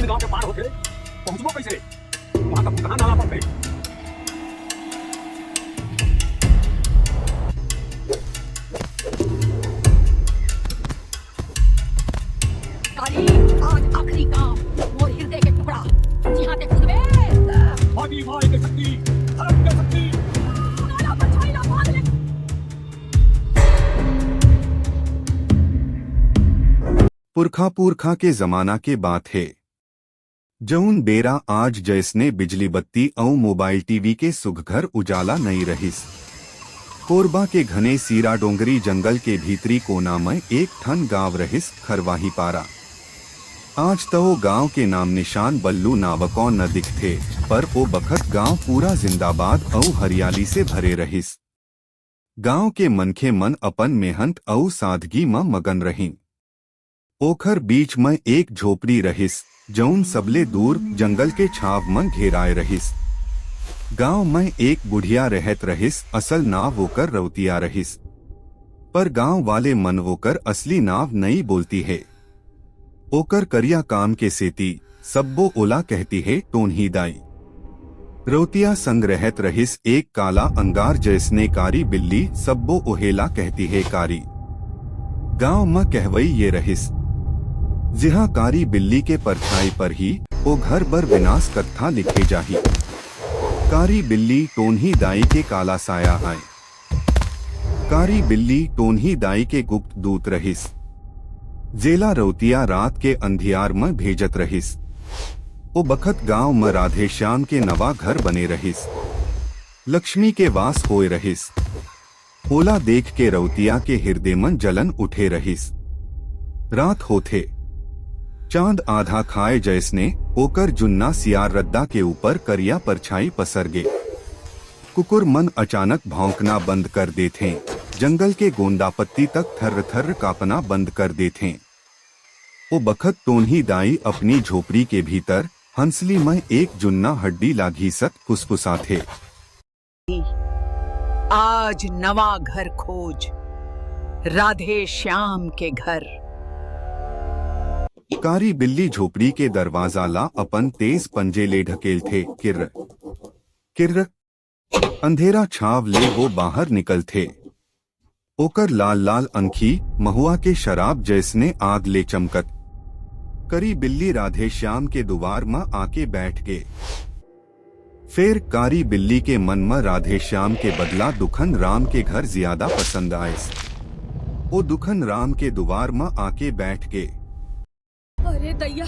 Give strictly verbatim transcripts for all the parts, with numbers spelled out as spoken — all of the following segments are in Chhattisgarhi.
गांव के पार होके पहुंचबो कैसे? वहां का कहां नाला पड़थे? कारी, आज आखिरी काम, मोर हृदय के टुकड़ा, जिहां ते कूदबे। भागी माई के शक्ति, धर्म के शक्ति। काला परछाई ला बांध ले। पुरखा पुरखा के जमाना के बात हे, जउन बेरा आज जइसने बिजली बत्ती अउ मोबाइल टीवी के सुघघर उजाला नइ रहिस। कोरबा के घने सीरा डोंगरी जंगल के भीतरी कोना म एक ठन गांव रहिस, खरवाही पारा। आज त ओ गांव के नाम निशान बल्लू नावकों न दिखथे, पर ओ बखत गांव पूरा जिंदाबाद अउ हरियाली से भरे रहिस। गांव के मनखे मन अपन मेहनत अउ सादगी म मगन रहिन। ओखर बीच म एक झोपड़ी रहिस, जउन सबले दूर जंगल के छांव म घेराय रहिस। गांव म एक बुढ़िया रहत रहिस, असल नाव ओकर रौतिया रहिस। पर गांव वाले मन ओकर असली नाव नइ बोलती हे। ओकर करिया काम के सेती सब्बो ओला कहती हे टोनही दाई। रौतिया संग रहत रहिस एक काला अंगार जइसने कारी बिल्ली, सब्बो ओहेला कहती हे कारी। गांव म कहवई ये रहिस, जिहां कारी बिल्ली के परछाई परही, ओ घर बर विनाश कत्था लिखे जाही। कारी बिल्ली टोनही दाई के काला साया आय। कारी बिल्ली टोनही दाई के गुप्त दूत रहिस, जेला रौतिया रात के अंधियार म भेजत रहिस। ओ बखत गांव म राधेश्याम के नवा घर बने रहिस। लक्ष्मी के वास होय रहिस। ओला देख के रौतिया के हिरदे म जलन उठे रहिस। रात होथे। चांद आधा खाय जइसने ओकर जुन्ना सियार रद्दा के ऊपर करिया परछाई पसर गे। कुकुर मन अचानक भौंकना बंद कर देथें। जंगल के गोंदा पत्ती तक थर्र-थर्र कांपना बंद कर देथें। ओ बखत टोनही दाई अपनी झोपड़ी के भीतर हंसली म एक जुन्ना हड्डी ला घीसत फुसफुसाथे। आज नवा घर खोज, राधे श्याम के घर। कारी बिल्ली झोपड़ी के दरवाजा ला अपन तेज पंजे ले ढकेलथे, किर्र, किर्र। अंधेरा छांव ले वो बाहर निकलथे। ओकर लाल-लाल अंखी महुआ के शराब जइसने आग ले चमकत। कारी बिल्ली राधेश्याम के दुवार म आके बइठ गे। फेर कारी बिल्ली के मन म राधेश्याम के बदला दुखन राम के घर जियादा पसंद आइस। ओ दुखन राम के दुवार म आके बइठ गे। अरे दइया,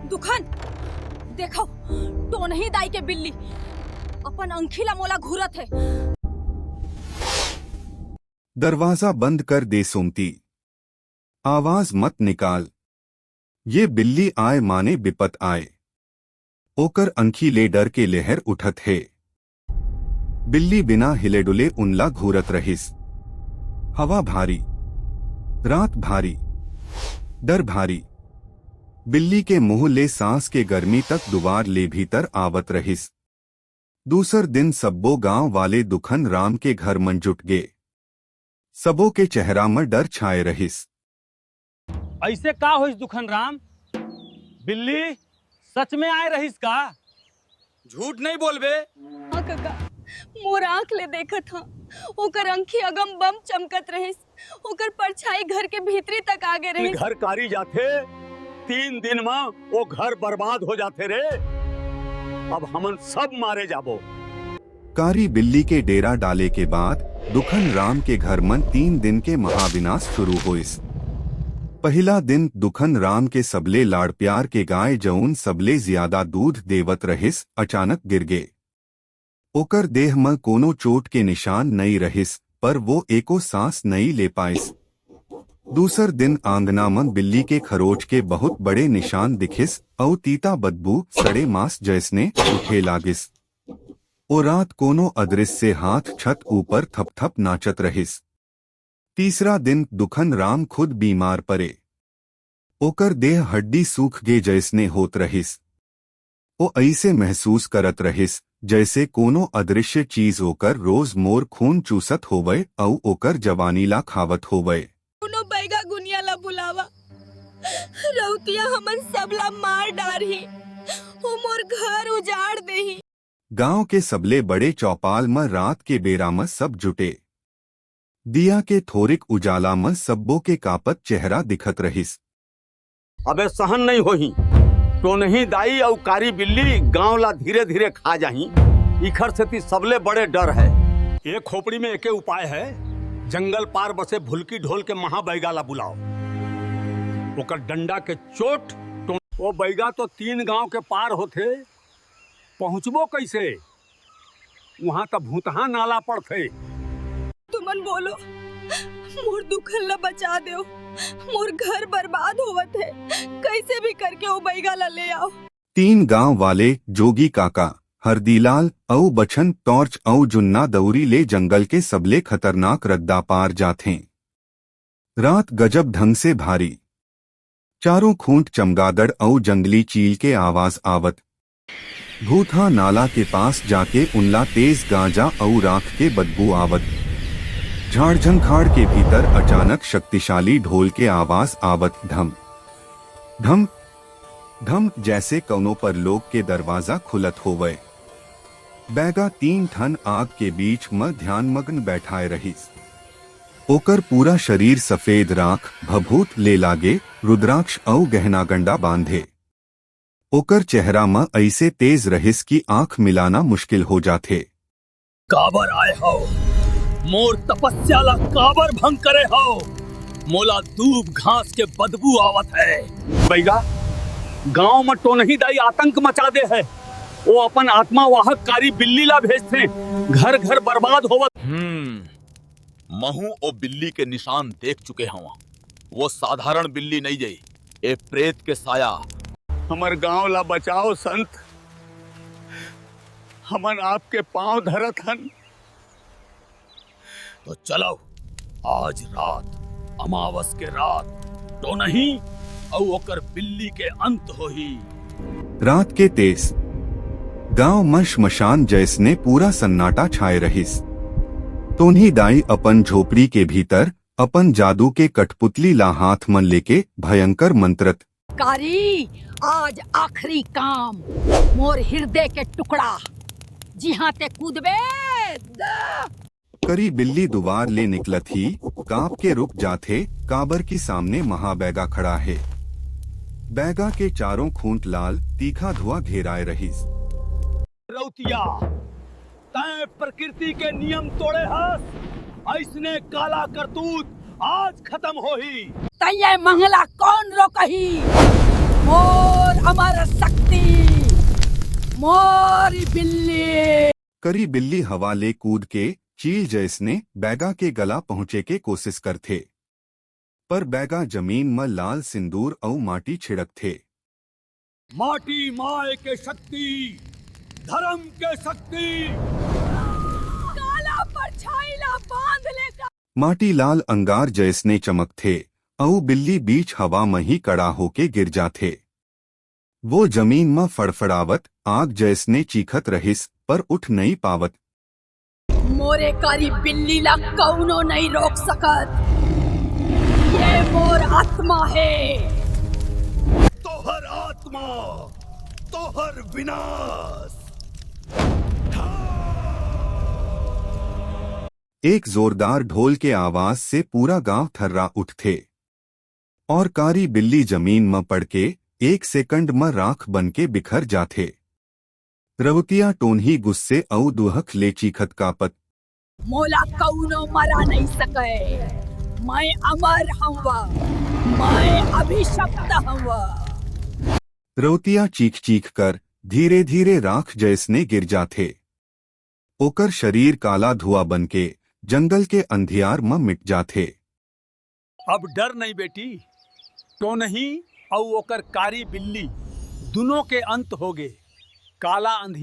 दुखन, देखव, टोनही दाई के बिल्ली अपन अंखी ला मोला घूरत हे। दरवाजा बंद कर दे सोमती, आवाज मत निकाल। ये बिल्ली आय माने बिपत आय। ओकर अंखी ले डर के लहर उठत हे। बिल्ली बिना हिले डुले उनला घूरत रहिस। हवा भारी, रात भारी, डर भारी। बिल्ली के मुंह ले सांस के गर्मी तक दुवार ले भीतर आवत रहिस। दूसर दिन सब्बो गांव वाले दुखन राम के घर मन जुट गे। सबो के चेहरा म डर छाए रहिस। अइसे का होइस दुखन राम? बिल्ली सच में आए रहिस का? झूठ नहीं बोलबे। हाँ कका, मोर आंख ले देखत हं, ओकर अंखी अगम बम चमकत रहिस, ओकर परछाई घर के भीतरी तक आगे रहिस। घर कारी जाथे, तीन दिन म वो घर बर्बाद हो जाथे रे। अब हमन सब मारे जाबो। कारी बिल्ली के डेरा डाले के बाद दुखन राम के घर मन तीन दिन के महाविनाश शुरू होइस। पहिला दिन दुखन राम के सबले लाड़ प्यार के गाय, जउन सबले जियादा दूध देवत रहिस, अचानक गिर गे। ओकर देह म कोनो चोट के निशान नइ रहिस, पर वो एको सांस नइ ले पाइस। दूसर दिन आंगना म बिल्ली के खरोच के बहुत बड़े निशान दिखिस, अउ तीता बदबू सड़े मांस जइसने उठे लागिस। ओ रात कोनो अदृश्य हाथ छत ऊपर थप-थप नाचत रहिस। तीसरा दिन दुखन राम खुद बीमार परे। ओकर देह हड्डी सूख गे जइसने होत रहिस। ओ अइसे महसूस करत रहिस, जइसे कोनो अदृश्य चीज ओकर रोज मोर खून चूसत होवय अउ ओकर जवानी ला खावत होवय। कोनो बैगा गुनिया ला बुलावा, रउतिया हमन सबला मार डारही, ओ मोर घर उजाड़ देही। गांव के सबले बड़े चौपाल म रात के बेरा म सब जुटे। दिया के थोरिक उजाला म सब्बो के कांपत चेहरा दिखत रहिस। अबे सहन नइ होही। टोनही दाई अउ कारी बिल्ली गांव ला धीरे-धीरे खा जाही। इखर सेती सबले बड़े डर हे। ए खोपड़ी में एके उपाय हे, जंगल पार बसे भुलकी ढोल के महाबैगा ला बुलाओ। ओकर डंडा के चोट टो-, ओ बैगा तो तीन गांव के पार होथे, पहुंचबो कइसे? उहां त भूतहा नाला पड़थे। तुमन बोलो, मोर दुखन ला बचा देव, मोर घर बर्बाद होवत हे, कइसे भी करके ओ बैगा ला ले आओ। तीन गांव वाले जोगी काका, हरदीलाल अउ बछन टॉर्च अउ जुन्ना दउरी ले जंगल के सबले खतरनाक रद्दा पार जाथें। रात गजब ढंग से भारी। चारों खूंट चमगादड़ अउ जंगली चील के आवाज आवत। भूतहा नाला के पास जाके उनला तेज गांजा अउ राख के बदबू आवत। झाड़ झंखाड़ के भीतर अचानक शक्तिशाली ढोल के आवाज आवत, ढम, ढम, ढम, जैसे कउनो परलोक के दरवाजा खुलत होवय। बैगा तीन ठन आग के बीच म ध्यानमग्न बैठाए रहिस। ओकर पूरा शरीर सफेद राख भभूत ले लागे, रुद्राक्ष अउ गहना गंडा बांधे। ओकर चेहरा म अइसे तेज रहिस कि आंख मिलाना मुश्किल हो जाथे। काबर आए हव? मोर तपस्या ला काबर भंग करे हव? मोला दूब घास के बदबू आवत हे। बैगा, गांव म टोनही दाई आतंक मचा दे हे। ओ अपन आत्मा वाहक कारी बिल्ली ला भेजथे। घर-घर बर्बाद होवत। हम्म, महूं ओ बिल्ली के निशान देख चुके हवं। वो साधारण बिल्ली नइ ये, ए प्रेत के साया। हमर गांव ला बचाओ संत, हमन आपके पांव धरत हन। तो चलो, आज रात, अमावस के रात, टोनही अउ ओकर बिल्ली के अंत होही। रात के तेज गांव म श्मशान जैसने पूरा सन्नाटा छाए रहिस। टोनही दाई अपन झोपड़ी के भीतर अपन जादू के कठपुतली ला हाथ म लेके भयंकर मंत्रत। कारी, आज आखिरी काम, मोर हिरदे के टुकड़ा, जिहां ते कूदबे, द- करी बिल्ली दुवार ले निकलत ही कांप के रुक जाथे, काबर कि सामने महाबैगा खड़ा हे। बैगा के चारों खूंट लाल तीखा धुआं घेराए रहिस। रउतिया, तैं प्रकृति के नियम तोड़े हस, अइसने काला करतूत आज खतम होही। तैं ये मंगला कौन रोकही? मोर अमर शक्ति, मोर बिल्ली। करी बिल्ली हवा ले कूद के चील जैसने बैगा के गला पहुंचे के कोशिश करथे, पर बैगा जमीन म लाल सिंदूर अउ माटी छिड़कथे। माटी माय के शक्ति, धर्म के शक्ति। काला परछाई ला बांध लेता। माटी लाल अंगार जैसने चमकथे, अउ बिल्ली बीच हवा म ही कड़ा होके गिर जाथे। वो जमीन म फड़फड़ावत आग जैसने चीखत रहिस, पर उठ नइ पावत। मोरे कारी बिल्ली ला कउनो नइ रोक सकत। ये मोर आत्मा हे। तोहर आत्मा, तोहर विनाश। एक जोरदार ढोल के आवाज से पूरा गांव थर्रा उठथे। और कारी बिल्ली जमीन म पड़ के एक सेकंड म राख बन के बिखर जाथे। रउतिया टोनही गुस्से अउ दुहख ले चीखत कापत। मोला कउनो मरा नइ सकय। मैं अमर हंव, मैं अभिशप्त हंव। रउतिया चीख-चीख कर धीरे-धीरे राख जैसने गिर जाथे। ओकर शरीर काला धुआं बन के जंगल के अंधियार म मिट जाथे। अब डर नइ बेटी, टोनही अउ ओकर कारी बिल्ली दुनों के अंत होगे। काला अंधियार